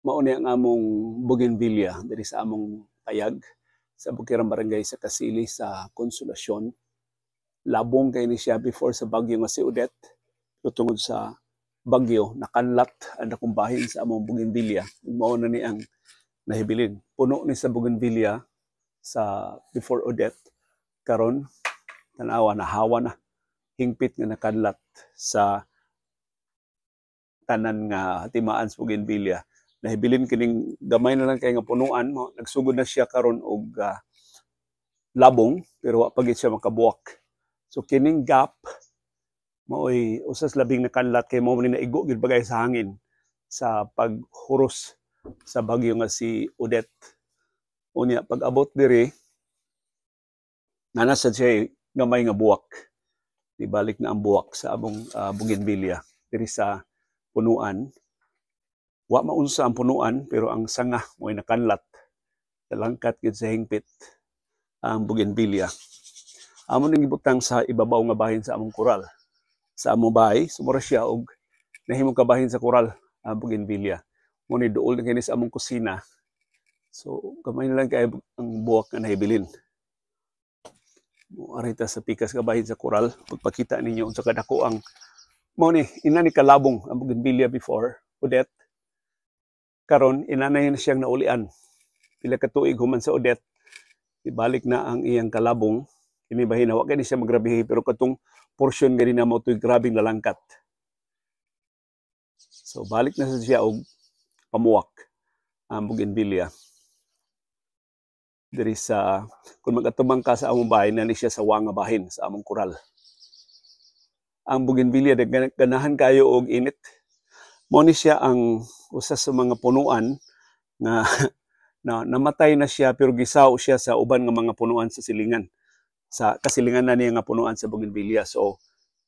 Mao ni ang among bougainvillea diri sa among payag sa Bukirang Barangay sa Kasili sa Consolacion. Labong kay ni siya before sa bagyo nga si Odette. Pero tungod sa bagyo, nakanlat ang dakong bahin sa among bougainvillea. Mao na ni ang nahibilin. Puno ni sa bougainvillea sa before Odette. Karon tanawa, nahawa na. Hingpit nga nakanlat sa tanan nga timaan sa bougainvillea. Nahibilin kining gamay na lang kay nga punuan mo, nagsugod na siya karon og labong, pero wa pa gid siya makabuwak. So kining gap maoy usas labing nakanlat kay mao ni naigo gid bagay sa hangin sa paghuros sa bagyo nga si Odette. Unya pag abot diri, nana sad siya gamay nga buwak. Ibalik na ang buwak sa among bougainvillea diri sa punuan. Wa maunsa ang punuan, pero ang sanga mo'y nakanlat. Talangkat gid sa hingpit ang bougainvillea. Amo ning gibutang sa ibabaw nga bahin sa among koral. Sa among bahay, sumura siya og nahimong kabahin sa koral ang bougainvillea. Mo ni duol na kini sa among kusina. So gamay na lang kay ang buwak nga nahibilin. Mo arita sa pikas nga bahin sa koral, pagpakita ninyo unsa kadako ang mao ni ina ni kalabong ang bougainvillea before Odette. Karon inanay na siyang naulian. Pila ka tuig human sa Odette, ibalik na ang iyang kalabong. Kini bahin wa kini siya magrabihi, pero katong portion gani na mao to'y grabing lalangkat. So balik na siya og pamuwak ang bougainvillea. Diri sa kung magatubang ka sa among bahay, na ni siya sa wanga bahin sa among koral. Ang bougainvillea ganahan kayo og init. Mao ni siya ang usa sa mga punuan nga na namatay na siya pero gisaw siya sa uban nga mga punuan sa silingan. Sa kasilingan na niya nga punuan sa bougainvillea. So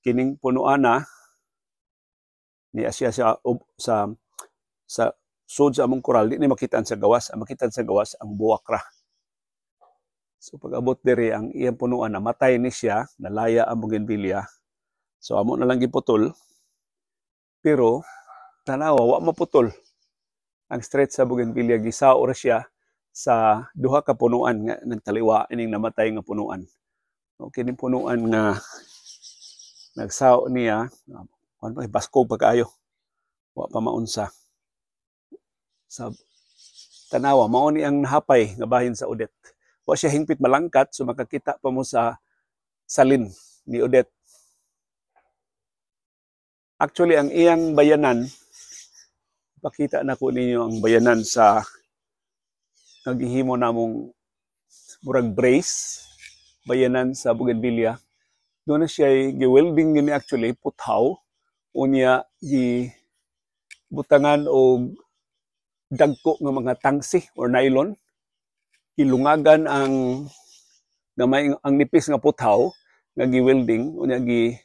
kining punuan na niya siya sa sud sa among koral, di ni makitaan sa gawas. Ang makitaan sa gawas ang buwak ra. So pag abot diri ang iyang punuan, namatay ni siya, nalaya ang bougainvillea. So amo na lang giputol. Pero tanawa, wa maputol ang stretch sa bougainvillea, gisao ra siya sa duha ka punuan nga nagtaliwa ining namatay nga punuan. Okay, kining punuan nga nagsao niya, kuan pa baskog pa kaayo. Wa pa maunsa. Sa tanawa, mao ni ang nahapay nga bahin sa Odette. Wa siya hingpit malangkat, so makakita pa mo sa salin ni Odette. Actually, ang iyang bayanan, pakita na ko ninyo ang bayanan sa naghihimo namong murag brace, bayanan sa bougainvillea. Doon na siya gi-welding gini actually, puthaw, unya gi butangan og dagko nga mga tangsi or nylon. Gilungagan ang gamay ang nipis nga puthaw nga gi-welding, unya gi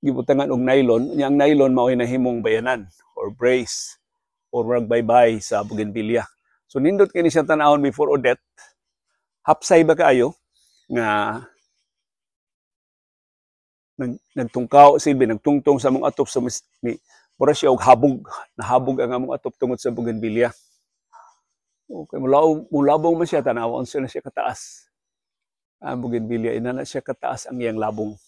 gibutangan og nylon, unya ang nylon mao'y nahimong bayanan or brace or murag baybay sa bougainvillea. So nindot kini siya tan-awon before Odette. Hapsay ba kaayo nga nagtungkaw silbi nagtungtong sa among atop sa mis, ni mura siya og habog, nahabog ang among atop tungod sa bougainvillea. Okay, mulaw mulabong man siya, tan-awa unsa na siya kataas. Ang bougainvillea ina na siya kataas ang iyang labong.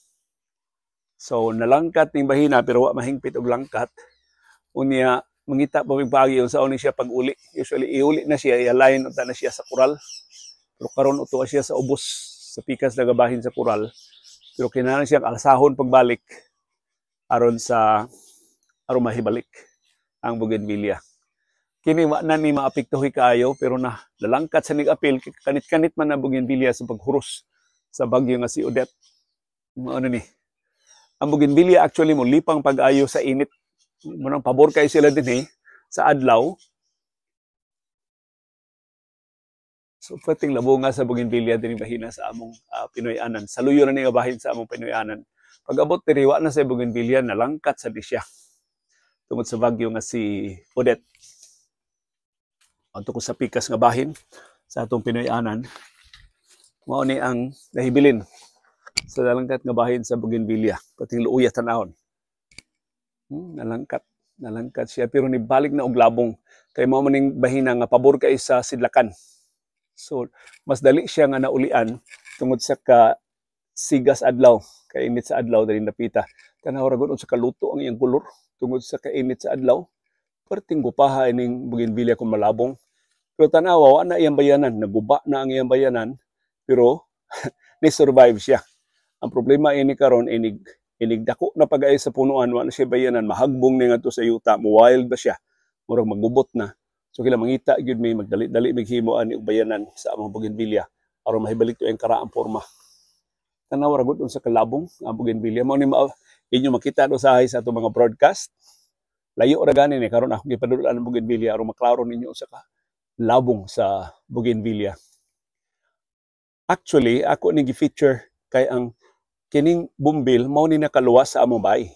So nalangkat ning bahina pero wa mahingpit og langkat. Unya mangita pa mig paagi unsaon ni siya pag-uli. Usually iuli na siya, i-align unta na siya sa koral. Pero karon uto siya sa ubos sa pikas na gabahin sa koral. Pero kinahanglan siyang alsahon pagbalik aron sa aron mahibalik ang bougainvillea. Kini wa na ni maapektuhi kaayo, pero na lalangkat sa nig-apil kanit-kanit man ang bougainvillea sa paghuros sa bagyo nga si Odette. Mao na ni. Ang bougainvillea actually mo lipang pag-ayo sa init. Munang pabor kay sila din sa adlaw. So perting labonga sa bougainvillea dinhi bahina sa among Pinoy-anan. Saluyo na ni nga bahin sa among Pinoy-anan. Pag abot diri wa na sa bougainvillea, nalangkat sa di siya tungod sa bagyo nga si Odette. Adto ko sa pikas nga bahin sa atong Pinoy-anan. Mao ni ang nahibilin sa nalangkat nga bahin sa bougainvillea. Pating luuya tan-awon. Nalangkat. Nalangkat siya pero nibalik na og labong kay mao man ning bahina nga pabor kay sa sidlakan. So mas dali siya nga naulian tungod sa ka sigas adlaw, kainit sa adlaw diri napita. Tanaw ra gud unsa kaluto ang iyang kolor tungod sa kainit sa adlaw. Perting gupaha ining bougainvillea kung malabong. Pero tanawa, wa na iyang bayanan, naguba na ang iyang bayanan, pero ni-survive siya. Ang problema ini karon, inig inig dako na pag-ay sa punuan, wa na siya bayanan, mahagbong ni ngadto sa yuta, mo wild ba siya, murag magubot na. So kila mangita gyud may magdali-dali maghimo ani og bayanan sa among bougainvillea aron mahibalik to ang karaang porma. Tanaw ra gud unsa kalabong ang bougainvillea. Mao ni mao inyo makita do sa sa atong mga broadcast. Layo ra gani ni karon ako gipadul-an ang bougainvillea aron maklaro ninyo unsa ka labong sa bougainvillea. Actually, ako ni gi-feature kay ang kining bumbil mao ni nakaluwas sa among bahay.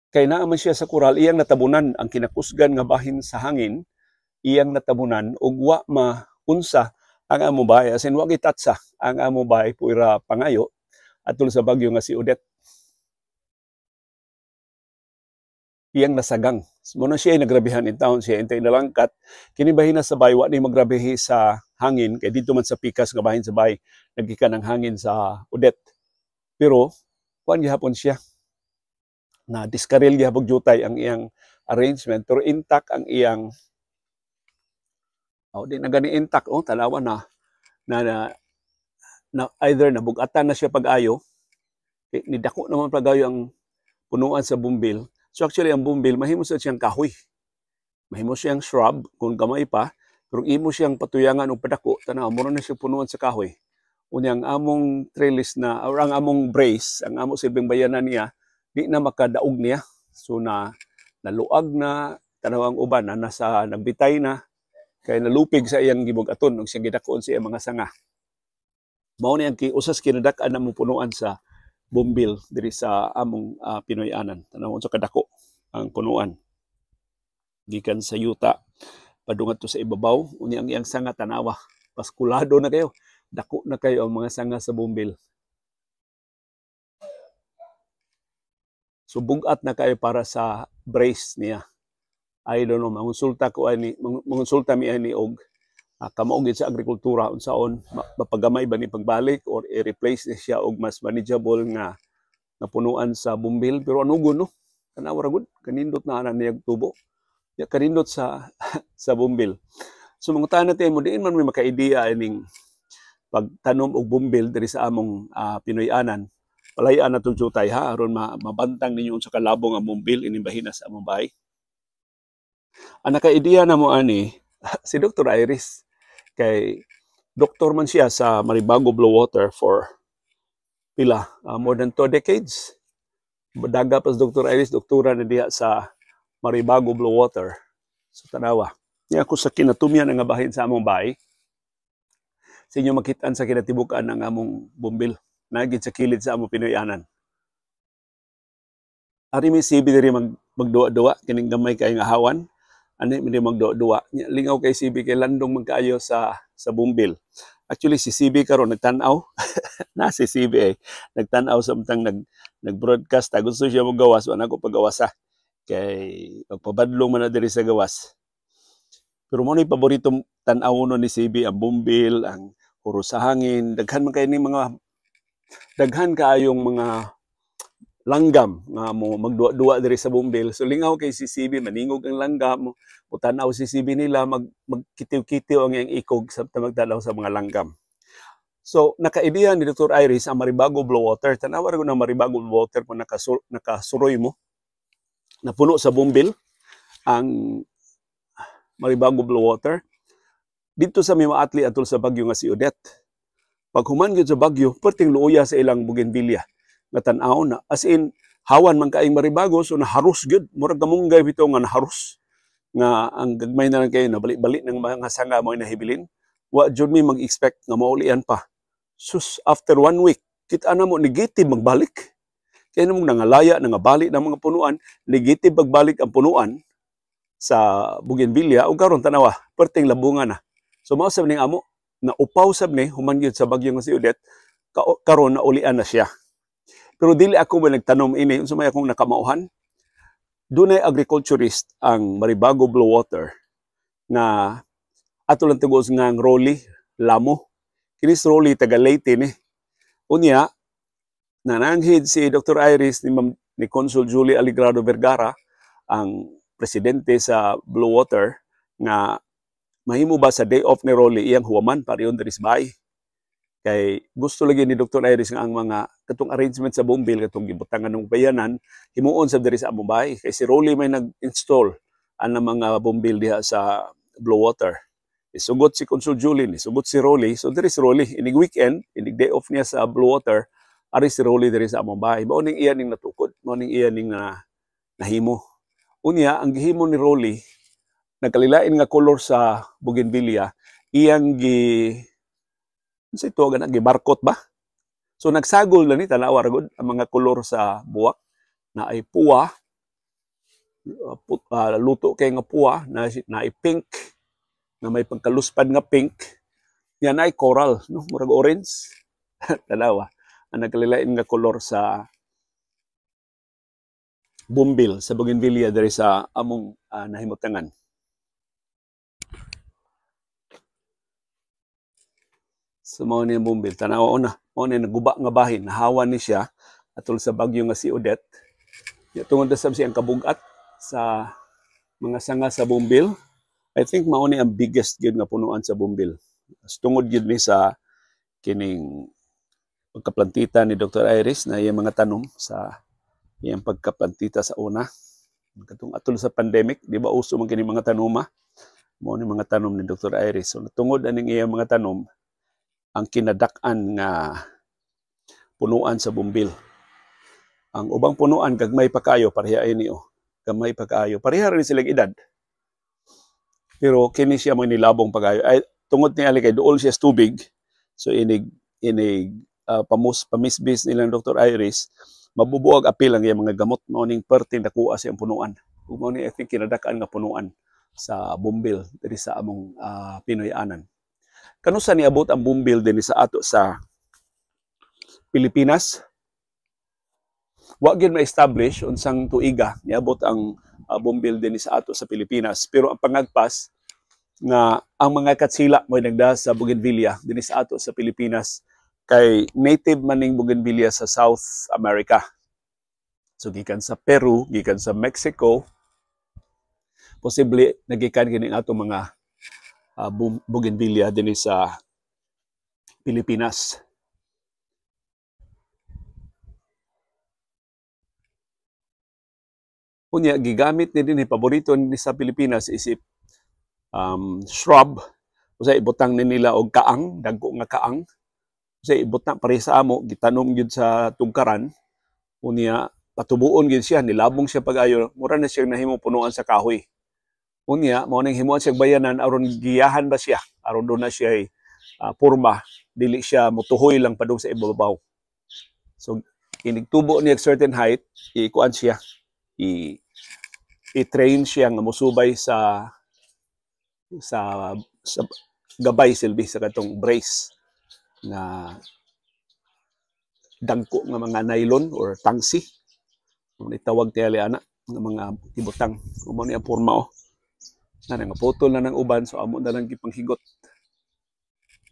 Kay naa man siya sa koral, iyang natabunan ang kinakusgan nga bahin sa hangin, iyang natabunan ug wa maunsa ang among bahay. As in, wa gitatsa ang among bahay puira pangayo atol sa bagyo nga si Odette. Iyang nasagang. Mo na siya ay nagrabihan in town siya intay nalangkat. Kini bahin na sa bahay, wa ni magrabihi sa hangin kay dito man sa pikas nga bahin sa bahay nagikan ang hangin sa Odette. Pero kuan gihapon siya na diskaril gihapon jutay ang iyang arrangement pero intact ang iyang, oh, di na gani intact, oh, tanawa na na, na, na either nabugatan na siya pag-ayo, eh, nidako naman pag-ayo ang punuan sa bumbil. So actually ang bumbil mahimo sa siyang kahoy. Mahimo siyang shrub kung gamay pa, pero imo siyang patuyangan og padako, tanaw mura na siya punuan sa kahoy. Unya ang among trellis na or ang among brace, ang amo silbing bayanan niya, di na makadaog niya. So na naluag na, tanaw ang uban na nasa nagbitay na kay nalupig sa iyang gibug-aton ug siyang gidakoon sa iyang mga sanga. Mao ni ang usas kinadak-an namong punuan sa bumbil diri sa among Pinoy-anan. Tanaw unsa kadako ang punuan. Gikan sa yuta padung adto sa ibabaw, unya ang iyang sanga, tanawa, paskulado na kayo. Dako na kayo ang mga sanga sa bumbil. So bugat na kayo para sa brace niya. I don't know, mangonsulta ko ani, mangonsulta mi ani og kamao gid sa agrikultura unsaon mapagamay ba ni pagbalik or i-replace ni siya og mas manageable nga punuan sa bumbil. Pero anugon no, tanawa ra gud kanindot na ana niya tubo. Ya kanindot sa sa bumbil. So mangutana natin mo, diin man may maka-idea ining pagtanom og bumbil diri sa among Pinoy-anan. Palayan na itong jutay ha, aron mabantang ninyo unsa kalabong ang bumbil ining bahina sa among bahay. Ang naka-idea na mo ani si Dr. Iris, kay doktor man siya sa Maribago Blue Water for pila, more than 2 decades. Daga pa si Dr. Iris, doktora na diha sa Maribago Blue Water. So tanawa. Niya ako sa kinatumyan nga bahin sa among bahay. Sa inyo makitaan sa kinatibukan ang among bumbil. Nagid sa kilid sa among Pinoy-anan. Ari mi sibi diri magduwa-duwa kining gamay kay nga hawan. Ani mi diri magduwa-duwa. Nya, lingaw kay sibi kay landong man kaayo sa bumbil. Actually si sibi karon nagtan-aw. Na si sibi eh. Nagtan-aw samtang nag-broadcast ta. Gusto siya mogawas, wa na ko pagawasa. Kay magpabadlong man na diri sa gawas. Pero mo ni paborito tan-aw no ni sibi ang bumbil, ang huro sa hangin, daghan man kay ni mga daghan kaayong mga langgam nga mo magduwa-duwa diri sa bumbil. So lingaw kay si sibi, maningog ang langgam, mo tan-aw si sibi nila, magkitiw-kitiw ang iyang ikog sa magtanaw sa mga langgam. So nakaibihan ni Dr. Iris ang Maribago Blue Water. Tanaw ra gud ang Maribago Blue Water kung nakasuroy mo. Napuno sa bumbil ang Maribago Blue Water. Dito sa may maatli atol sa bagyo nga si Odette. Pag human gyud sa bagyo, perting luoya sa ilang bougainvillea. Nga tan-aw na, as in, hawan man kaayong Maribago, so naharus gyud. Murag kamunggay bitaw nga naharus. Nga ang gagmay na lang kayo, nabali-bali ng mga sanga mo nahibilin. Wa jud mi mag-expect nga maulian pa. Sus, after 1 week, kita na mo, negative magbalik. Kaya namong nangalaya, nangabali ng mga punuan, negative magbalik ang punuan sa bougainvillea, o karon tanawa, perting labungan na. So mao sab ning amo, na upaw sab ni, human gyud sa bagyo nga si Odette, karon na ulian na siya. Pero dili ako ba nagtanom ini, unsa may akong nakamauhan. Dunay agriculturist ang Maribago Blue Water nga ato lang tugos nga ang Rolly Lamo. Kini si Rolly taga Leyte ni. Unya nananghid si Dr. Iris ni Ma'am ni Consul Julie Alegrado Vergara, ang presidente sa Blue Water, nga mahimo ba sa day off ni Rolly iyang huwaman pariyon diri sa bahay. Kay gusto lagi ni Dr. Iris nga ang mga katong arrangement sa bombil katong gibutangan ng bayanan himuon sa diri sa among bahay, kay si Rolly may nag-install ang mga bombil diha sa Blue Water. Isugot si Consul Julie, isugot si Rolly. So diri si Rolly inig weekend, inig day off niya sa Blue Water, ari si Rolly diri sa among bahay. Mao ning iya ning natukod, mao ning iya ning nahimo. Unya ang gihimo ni Rolly, nagkalilain nga kolor sa bougainvillea, iyang gi unsa ito nga gibarkot ba? So nagsagol na ni, tanawa ra gud ang mga kolor sa buwak na ay puwa, luto kay nga puwa, na ay pink, na may pagkaluspad nga pink, yan ay coral, no? Murag orange. Tanawa ang nagkalilain nga kolor sa bumbil sa bougainvillea diri sa among nahimutangan. So mao ni ang bumbil, tanawa una, mao ni naguba nga bahin, nahawan ni siya atol sa bagyo nga si Odette. Ya, tungod na sab siyang kabugat sa mga sanga sa bumbil. I think mao ni ang biggest gyud nga punuan sa bumbil. Tungod gyud ni sa kining pagkaplantita ni Dr. Iris na iyang mga tanom sa iyang pagkaplantita sa una. Katong atol sa pandemic, di ba uso man kini mga tanoma? Mao ni mga tanom ni Dr. Iris. So tungod aning iyang mga tanom ang kinadak-an nga punuan sa bumbil. Ang ubang punuan gagmay pa kayo, pareha ini oh. Gamay pa kaayo. Pareha rin silang edad. Pero kini siya mo nilabong pa kaayo. Ay, tungod ni ali kay duol siya sa tubig. So inig inig pamisbis nilang Dr. Iris, mabubuag apil ang iyang mga gamot, mao ning perting nakuha siyang punuan. Ug mao ni I think kinadak-an nga punuan sa bumbil diri sa among Pinoy-anan. Kanusa niabot ang bumbil dinhi sa ato sa Pilipinas? Wa gyud ma-establish unsang tuiga niabot ang bumbil dinhi sa ato sa Pilipinas, pero ang pangagpas nga ang mga katsila mo'y nagda sa bougainvillea dinhi sa ato sa Pilipinas kay native man ning bougainvillea sa South America. So gikan sa Peru, gikan sa Mexico, posible nagikan kining ato mga bougainvillea dinhi sa Pilipinas. Unya gigamit ni dinhi, paborito ni sa Pilipinas isip shrub, usa ibutang ni nila og kaang, dagko nga kaang. Usa ibutang pare sa amo, gitanom gyud sa tugkaran. Unya patubuon gyud siya, nilabong siya pag-ayo, mura na siya nahimo punuan sa kahoy. Unya mao ning himuan siya bayanan aron giyahan ba siya, aron do na siya porma, dili siya motuhoy lang padung sa ibabaw. So inigtubo niya certain height, ikuan siya, i-train siya nga mosubay sa sa sa gabay silbi sa katong brace na dagko nga mga nylon or tangsi. Kung itawag tiyali ana nga mga ibutang, mao ni ang porma oh. Na nga putol na ng uban, so amo na lang gipanghigot.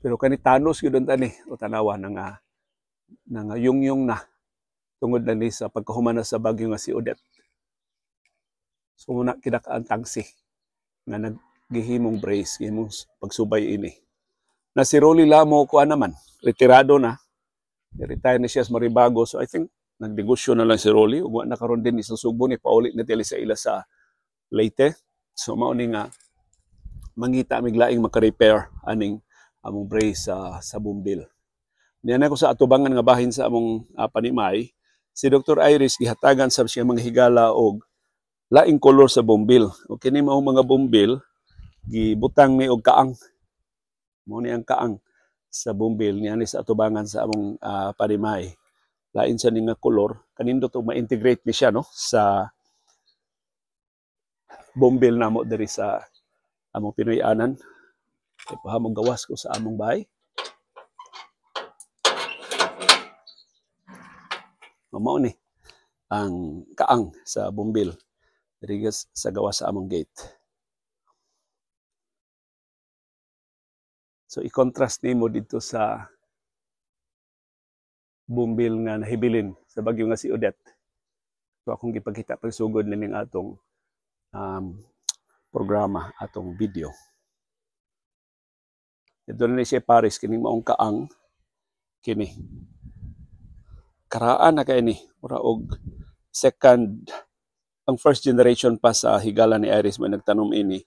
Pero kani tanos gyud unta ni o tanawa na nga yung na tungod na ni sa pagkahuman na sa bagyo nga si Odette. So muna kidak-an tangsi nga naggihimong brace, gihimong pagsubay ini. Na si Rolly Lamo kuan naman, retirado na. Retire na siya sa Maribago. So I think nagnegosyo na lang si Rolly ug wa na karon din sa Sugbo ni pauli na tili sa ila sa Leyte. So mao ni nga mangita mig laing maka-repair aning among brace sa bumbil. Niya na ko sa atubangan nga bahin sa among panimay, si Dr. Iris gihatagan sa siya mga higala og laing kolor sa bumbil. O kini mao mga bumbil gibutang ni og kaang. Mao ni ang kaang sa bumbil niya ni sa atubangan sa among panimay. Lain sa ni nga kolor, kanindot og ma-integrate ni siya no sa bumbil namo diri sa among Pinoy-anan. Kay pahamog gawas ko sa among bahay. Mao ni ang kaang sa bumbil. Diri sa gawas sa among gate. So i-contrast nimo dito sa bumbil nga nahibilin sa bagyo nga si Odette. So akong gipakita pagsugod nining atong programa, atong video. Ito na ni siya Paris, kining maong kaang kini. Karaan na kay ni, mura og second, ang first generation pa sa higala ni Iris may nagtanom ini.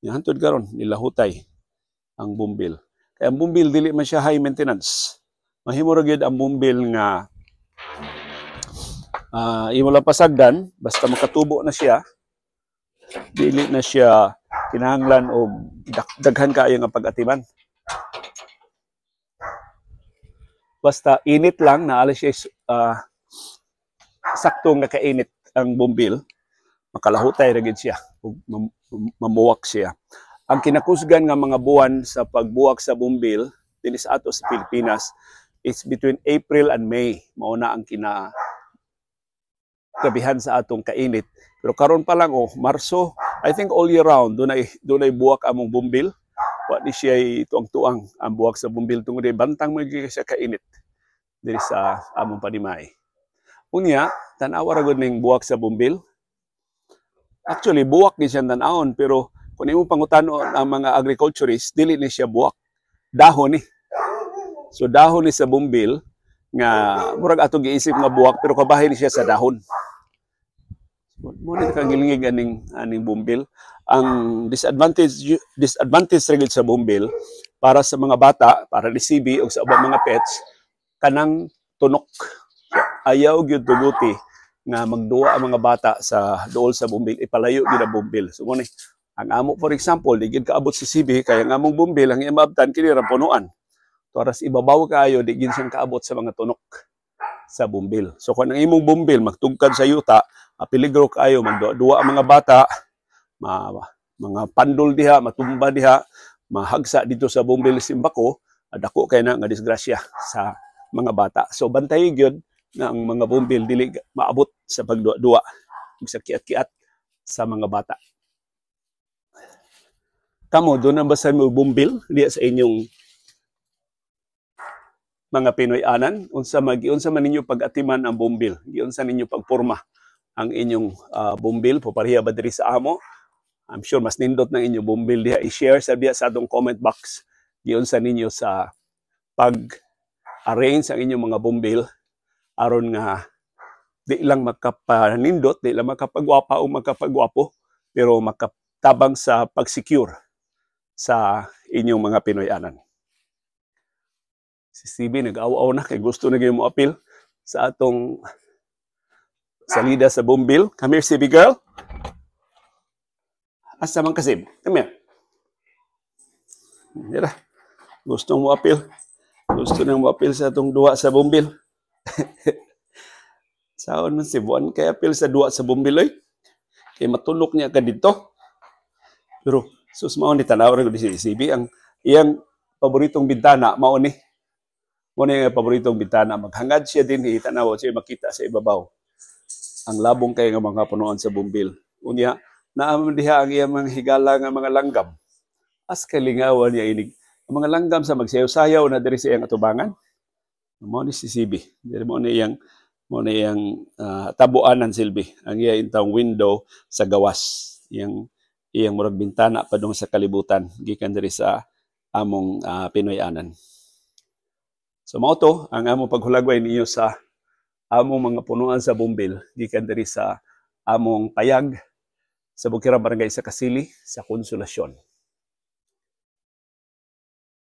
Hantod karon nilahutay ang bumbil. Kaya ang bumbil dili man siya high maintenance. Mahimo ra gyud ang bumbil nga imo lang pasagdan basta makatubo na siya, dili na siya kinahanglan og daghan kaayo nga pag-atiman. Basta init lang, naala siya sakto nga kainit ang bumbil, makalahutay ra gid siya ug mamuwak siya. Ang kinakusgan nga mga buwan sa pagbuwak sa bumbil dinhi sa ato sa Pilipinas is between April and May. Mao na ang kina kabihan sa atong kainit. Pero karon pa lang oh, Marso, I think all year round dunay buwak among bumbil. Wa ni siya tuang-tuang ang buwak sa bumbil tungod kay bantang mo gyud siya kainit diri sa among panimay. Unya, tan-awa ra gud ning buwak sa bumbil. Actually, buwak ni siya tan-awon, pero kung imo pangutanon ang mga agriculturist, dili ni siya buwak. Dahon ni. So dahon ni sa bumbil nga murag atong giisip nga buwak pero kabahin ni siya sa dahon. Mo ni kagilingig aning bumbil. Ang disadvantage ra gyud sa bumbil para sa mga bata, para ni CB o sa ubang mga pets, kanang tunok. So, ayaw gyud tuguti nga magduwa ang mga bata sa duol sa bumbil, ipalayo gyud ang bumbil. So mo ni ang amo, for example, di gyud kaabot si CB kay ang among bumbil ang imabtan kini ra punuan. Toras ibabaw kaayo di gyud siyang kaabot sa mga tunok sa bumbil. So kung ang imong bumbil magtugkad sa yuta, peligro kaayo magduwa ang mga bata, mga pandol diha, matumba diha, mahagsa dito sa bumbil simbako, dako kay na nga disgrasya sa mga bata. So bantay gyud nga ang mga bumbil dili maabot sa pagduwa-duwa ug sa kiat-kiat sa mga bata. Kamo doon na ba sa mo bumbil diha sa inyong mga Pinoy-anan? Unsa man ninyo pag-atiman ang bumbil? Giunsa ninyo pagporma ang inyong bumbil? Papareha ba diri sa amo? I'm sure mas nindot ng inyong bumbil diha. I-share sa diha sa atong comment box. Giunsa ninyo sa pag-arrange ang inyong mga bumbil aron nga di lang makapanindot, di lang makapagwapa o makapagwapo, pero makatabang sa pag-secure sa inyong mga Pinoy-anan. Si CB nag-aw-aw na kay gusto na gyud mo apil sa atong salida sa bumbil. Come here, CB girl. Asa man ka, Sib? Come here. Dira. Gusto mo apil. Gusto nang mo apil sa atong duwa sa bumbil. Saon man si Buwan kay apil sa duwa sa bumbil oy. Kay matulok niya ka dito. Pero sus mao ni tanaw ra gud si CB ang iyang paboritong bintana mao ni. Mao ni ang paboritong bintana, maghangad siya dinhi, tanaw siya makita sa ibabaw. Ang labong kay nga mga punuan sa bumbil. Unya naa man diha ang iyang mga higala nga mga langgam. As kalingawan niya inig. Ang mga langgam sa magsayaw-sayaw na diri sa iyang atubangan. Mao ni si CB. Diri mo ni iyang tabuanan silbi. Ang iya intawong window sa gawas. Iyang murag bintana padung sa kalibutan gikan diri sa among Pinoy-anan. So mao to ang among paghulagway ninyo sa among mga punuan sa bumbil gikan diri sa among payag sa Bukiran, Barangay sa Kasili, sa Konsolasyon.